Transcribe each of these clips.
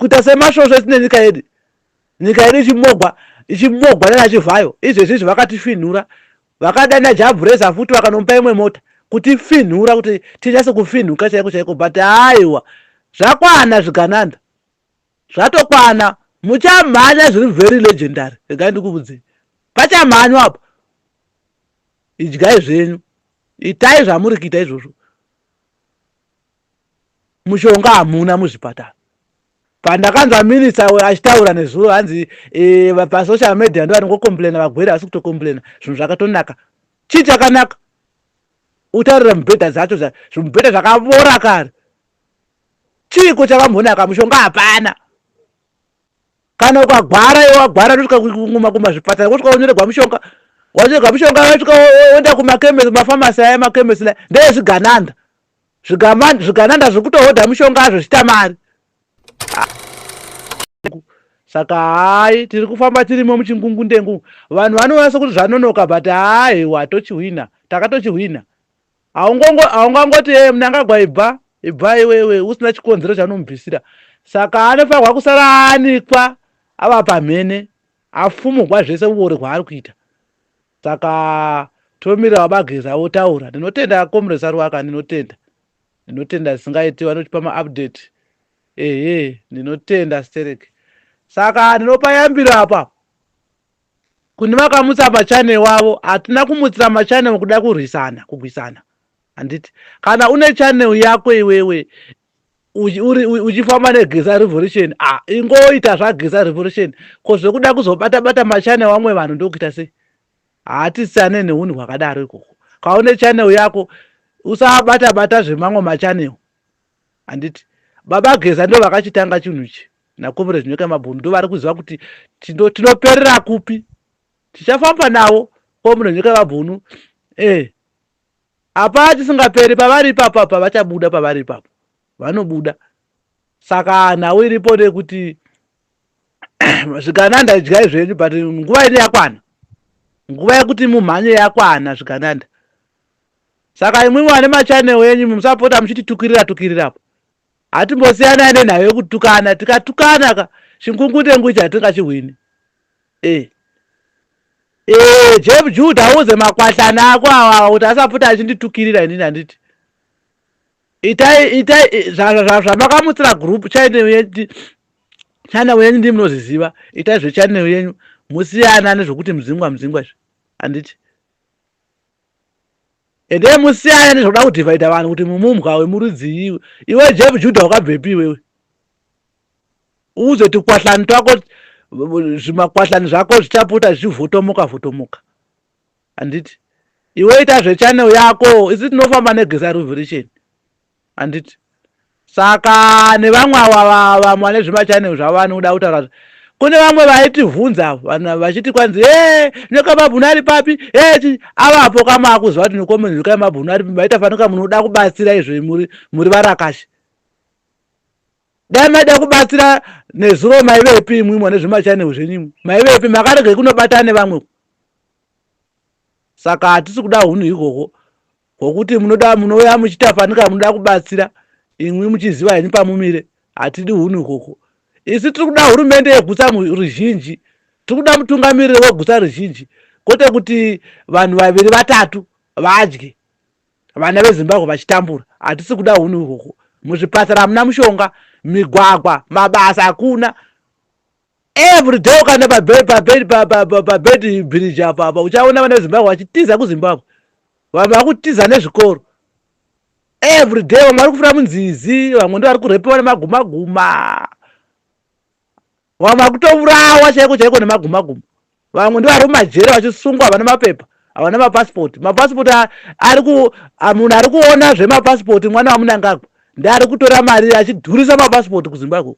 Kuita semasvosve tine nyika yedu. Nyika yedu ichimogwa ichimogwa nana Chivhayo. Izvezvi izvi vakatifinhura. Vakadana Jabhureza futi vakanomupa imwe mota kutifinhura kuti tinyatse kufinhuka chaiko chaiko but aiwa zvakwana zvigananda. Zvatokwana muchamhanya zviri very legendary. Regai ndikuudzei. Pachamhanywa apa. Idyai zvenyu. Itai zvamuri kuita izvozvo. Mushonga hamuna muzvipatara. Pandakanzwa minister achitaura nezuro hanzi e, pasocial media ndo vanongocomplaina vagwere asi kutocomplaina zvinhu zvakatonaka. Chii chakanaka? Utaurira mubhedha dzacho zvimubhedha zvakavora kare. Chiiko chakambonaka mushonga hapana. Kana ukagwara iwe wagwara unosvika kumazvipatara wosvika wonyoregwa mushonga wanyorerwa mushonga wasvika woenda kumakemesi mafamasi aya makemesi la ndezvigananda zvigananda zviri kutohodha mushonga azvo zviita mari saka hayi tiri kufamba tirimo muchingungundengu vanhu vanoona sekuti zvanonoka but haiwa tochihwina takatochihwina Haungangoti hey, Mnangagwa ibva ibva iwewe usina chikonzero chaunomubvisira. Saka anofanirwa kusara aanikwa ava pamhene afumurwa zvese uori hwaari kuita. Saka tomirira vaBaGeza votaura. Ndinotenda Comrade Saruwaka, ndinotenda. Ndinotenda zvisingaiti vanotipa maupdate. Ehe, ndinotenda sterek. Saka ndinopa yambiro apa Kune vakamutsa machannel wavo hatina kumutsira machannel kuda kurwisana kugwisana handiti kana une channel yako iwewe uchifamba negeza revolution ah ingoita zvageza revolution ko zvekuda kuzobata bata machannel wamwe vanhu ndokuita sei hatisiyane neunhu hwakadaro ikoko kaune channel yako usabata bata zvemamwe machannel handiti baba geza ndo vakachitanga chinhu ichi nakomrade nyoka mabhunu ndo vari kuziva kuti tinoperera kupi tichafamba navo komrade nyoka mabhunu eh apa chisingaperi pavari ipapo apa vachabuda pavari ipapo vanobuda saka nhau iripo ndeyekuti zvigananda idyai zvenyu but nguva ine yakwana nguva yekuti mumhanye yakwana zvigananda Saka imwimwi vane machannel enyu musapota muchititukirira tukirira apo. Hatimbosiyanai nenhau yekutukana tikatukana ka chingungutengu ichi hatingachihwini. Eh. Eh, Jeff Jude auze makwahlana ako awa kuti asapota achinditukirira inini handiti. Itai itai zvamakamutsira group channel yenyu channel yenyu ndimi munozviziva. Itai zvechannel yenyu musiyana nezvokuti mdzingwa mdzingwa izvi. Handiti. Ende musiyane nezvokuda kudhivhaidha vanhu kuti mumumbwa wemurudzii iwe Jeff Judah wakabvepi iwewe uze tukwahlani twako zvimakwahlani zvako zvichapota zvichivhotomoka vhotomoka handiti iwe ita zvechannel yako isi tinofamba negesa revolution handiti saka nevamwe ava vamwe vane zvimachanel zvavo vanoda kutaura kune vamwe vaitivhunza vanhu vachiti kwanzi e nyoka mabhunu ari papi e avapo kama akuziva kuti nyoka yemabhunu ari maita fanika munoda kubatsira izvo muri muri varakashi dai maida kubatsira nezuro maivepi imwimwa nezvimachanel zvenyimwe maivepi makaregei kunobatana nevamwe saka hatisi kuda hunhu ikoko Kwokuti munoda munouya muchiita fanika munoda kubatsira imwi muchiziva henyu pamumire hatidi hunhu ikoko isu tiri kuda hurumende yegutsa ruzhinji tiri kuda mutungamiriri wegutsa ruzhinji kwete kuti vanhu vaviri vatatu vadye vana vezimbabwe vachitambura hatisi kuda hunhu ikoko muzvipatara hamuna mushonga migwagwa mabasa hakuna every day ukaenda pabed bridge apa apa uchaona vana vezimbabwe vachitiza kuzimbabwe vamwe vakutiza nezvikoro every day vamwe vari kufira munzizi vamwe ndo vari kurepewa nemagumaguma vamwe vari kutourawa chaiko chaiko nemagumaguma vamwe ndo vari mumajere vachisungwa havana mapepa havana mapasipoti mapasipoti ari ku munhu ari kuona zvemapasipoti mwana wamunangagwa ndeari kutora mari achidhurisa mapasipoti kuzimbabwe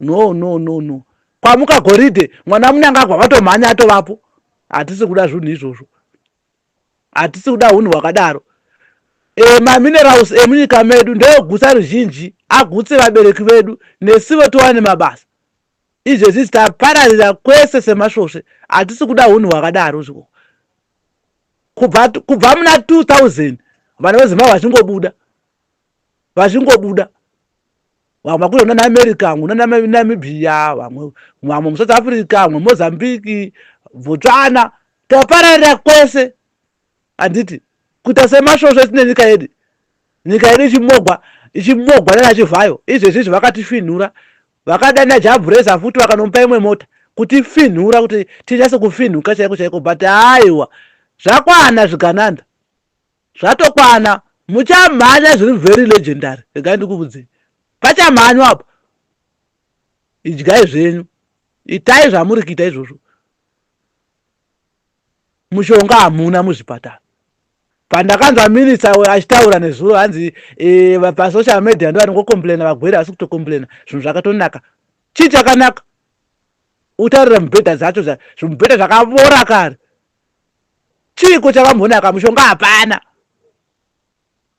No no no no. Kwamuka goridhe mwana Mnangagwa vatomhanya atovapo. Hatisi kuda zvinhu izvozvo. Hatisi kuda hunhu hwakadaro. E, maminerals emunyika medu ndeegutsa ruzhinji agutse vabereki vedu nesivo tiwane mabasa. Izvezvi tapararira kwese semasvosve. Hatisi kuda hunhu hwakadaro zviko. Kubva, kubva muna 2000 vana veZimbabwe vachingobuda vachingobuda. Vamwe vakuri kunana America, vamwe kunana Namibia, vamwe vamwe muSouth Africa, vamwe Mozambique, Botswana, tapararira kwese handiti kuita semasvosve tine nyika yedu nyika yedu ichimogwa ichimogwa nana chivhayo izvezvi izvi vakatifinhura vakadana jabreza futi vakanomupa imwe mota kutifinhura kuti tinyase kufinhuka chaiko chaiko but aiwa zvakwana zvigananda Zvatokwana muchamhanya zviri very legendary regai ndikuudzei pachamhanywa apo idyai zvenyu itai zvamuri kuita izvozvo mushonga hamuna muzvipatara pandakanzwa minista achitaura nezuro hanzi e, pasocial media ndo vanongocomplaina vagwere asi kutocomplaina zvinhu zvakatonaka chii chakanaka utarira mubhedha dzacho zvimubhedha zvakavora kare Chiiko chakambonaka mushonga hapana.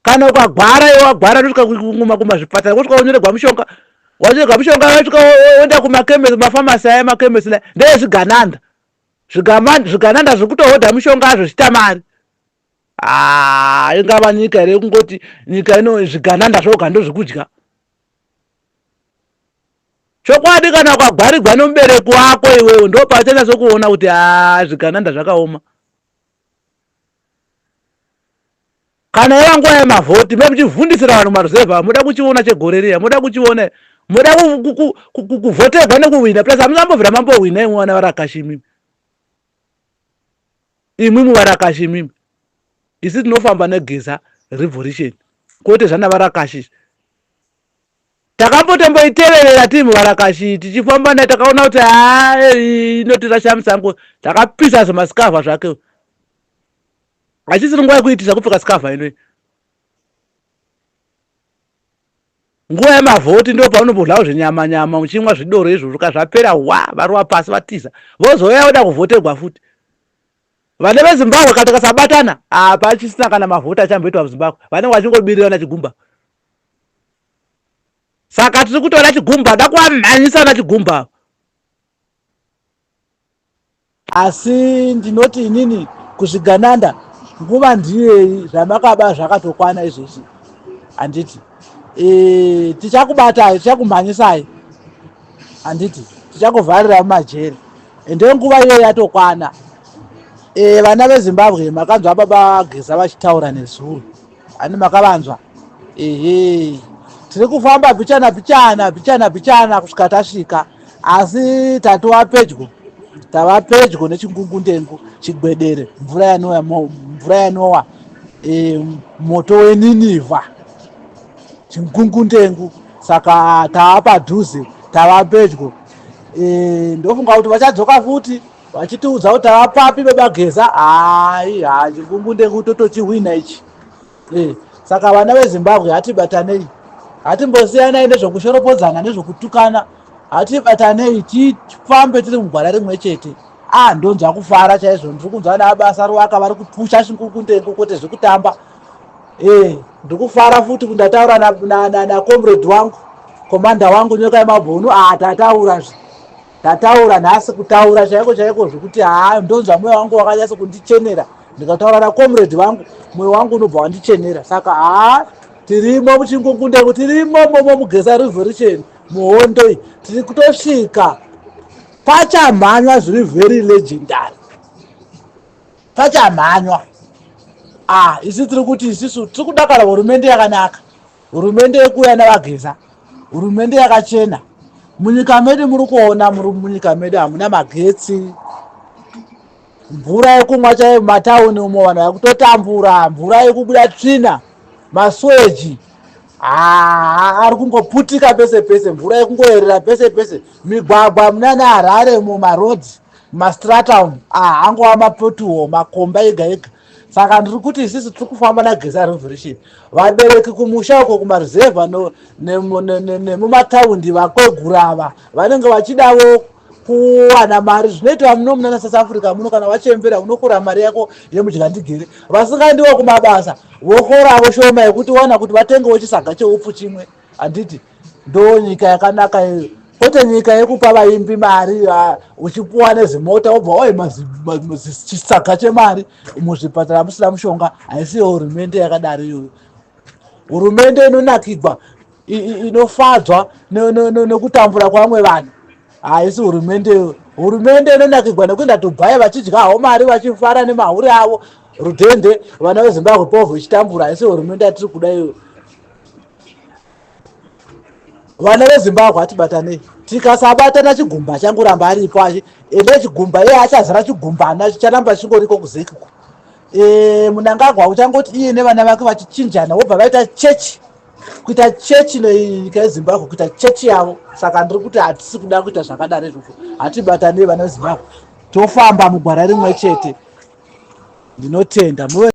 Kana ukagwara iwe wagwara nosvika kuma kumazvipatara wosvika wonyoregwa mushonga wanyorerwa mushonga wosvika woenda kumakemesi mafamasi aya makemesi la ndezvigananda zvigananda zviri kutohodha mushonga azvo zvichiita mari ah, ingava nyika here kungoti nyika ino zvigananda zvoga ndozvikudya Chokwadi kana ukagwarigwa nomubereki wako iwewe ndopauchanyatso kuona kuti haa zvigananda zvakaoma. Kana yava nguva yemavhoti me muchivhundisira vanhu maruzevha moda kuchiona chegore riya moda kuchiona moda kuvhoterwa nekuhwina plus hamunambobvira mambohwina imwe vana varakashi imimi imwimwi varakashi imimi isi tinofamba negeza revolution kwete zvana varakashi Takambotomboiteverera tiri muvarakashi tichifamba naye takaona kuti haa inotirasha musango takapisa zvimasikavha zvake hachisiri nguva yekuitisa kupfeka sikavha inoyi nguva yemavhoti ndo paunombodlawo zvinyama nyama uchimwa zvidoro izvozvo ka zvapera wa varova pasi vatiza vozouya voda kuvhoterwa futi vana vezimbabwe kana tikasabatana hapachisina kana mavhoti achamboitwa muzimbabwe vanenge vachingobirirana chigumba Saka tiri kutoda chigumba, da kuvamhanyisa na chigumba. Asi ndinoti inini kuzvigananda nguva ndiyei zvamakaba zvakatokwana izvezvi handiti e, tichakubatai tichakumhanyisai handiti tichakuvharira mumajeri ende nguva iyoyo yatokwana e, vana vezimbabwe makanzwa baba geza vachitaura nezuro Ani makavanzwa? Ehe. Tiri kufamba bichana bichana bichana bichana kusvika tasvika. Asi tatova pedyo. Tava pedyo nechingungundengu chigwedere mvura yanowa mvura yanowa e, moto weNinivha. Chingungundengu saka tava padhuze tava pedyo. E, ndofunga kuti vachadzoka futi vachitiudza kuti tava papi baba Geza hayi ha chingungundengu totochihwina ichi eh, saka vana vezimbabwe hatibatanei hatimbosiyanai nezvekushoropodzana nezvekutukana hatibatanei tifambe tiri mugwara rimwe chete ah ndonzwa kufara chaizvo ndiri kunzwa nabasa ruwaka vari kupusha chingungundengu kwete zvekutamba eh ndiri kufara futi kundataura nacomrade wangu komanda wangu nyoka yemabhunu ah tataura zve Ndataura nhasi kutaura chaiko chaiko zvekuti haa ndonzwa moyo wangu wakanyatso kundichenera ndikataura nacomrade vangu moyo wangu unobva wandichenera saka haa tirimo muchingungundengu tirimo momo mugeza revolution muhondo iyi tiri kutosvika pachamhanywa zviri very legendary pachamhanywa ah isu tiri kuti isisu tiri kudakara hurumende yakanaka Hurumende yekuuya navageza, hurumende yakachena. Munyika medu muri kuona muri munyika medu hamuna magetsi, mvura yekumwa chaiyo mumatauni umo vanhu vari kutotambura, mvura yekubuda tsvina, masweji ari kungoputika pese pese, mvura yekungoerera pese pese, migwagwa munana Harare mumaroads mumastrata umu angova mapotuwo makomba ega ega. Saka ndiri kuti isisi tiri kufamba nageza revolution vabereki kumusha uko kumaruzevha nemumataundi vakwegura ava vanenge vachidavo kuwana mari zvinoitwa muno munana south africa muno kana wachembera unokora mari yako yemudyandigere vasingaendiwo kumabasa vokoravo shoma yekuti wana kuti vatengewo chisaga cheupfu chimwe handiti ndo nyika yakanaka iyo kwete nyika yekupa vaimbi mari uchipuwa nezimota wobva waima chisaga chemari muzvipatara musina mushonga haisiyo hurumende yakadaro iyoyo hurumende inonakigwa inofadzwa nekutambura kwavamwe vanhu. Haisi hurumende. Hurumende inonakigwa nekuenda Dubai vachidya havo mari, vachifara nemahure avo rudhende, vana veZimbabwe povho ichitambura. Haisi hurumende yatiri kuda iyo. Vana veZimbabwe, hatibatanei. Tikasabatana, Chigumba achangoramba aripo. Ende Chigumba iye achazara chigumbana, chicharamba chingoriko kuzekiko. Munangagwa uchangoti iye nevana vake vachichinjana, wobva vaita chechi, kuita chechi nenyika yeZimbabwe, kuita chechi yavo. Saka ndiri kuti hatisi kuda kuita zvakadaro izvozvo. Hatibatanei, vana veZimbabwe, tofamba mugwara rimwe chete. Ndinotenda muve.